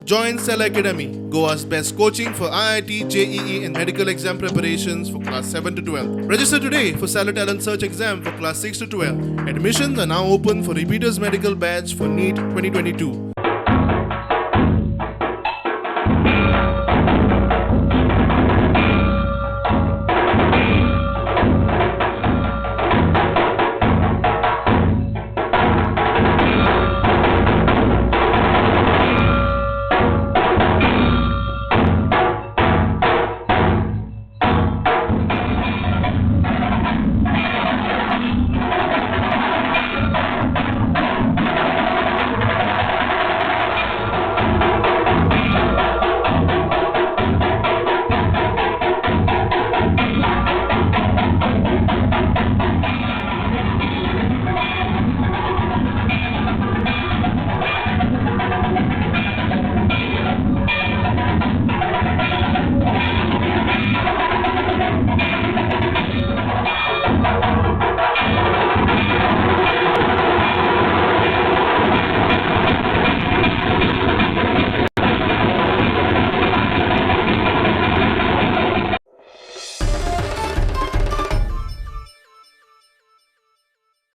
Join Stellar Academy, Goa's best coaching for IIT, JEE and medical exam preparations for class 7 to 12. Register today for Stellar Talent Search exam for class 6 to 12. Admissions are now open for repeaters medical batch for NEET 2022.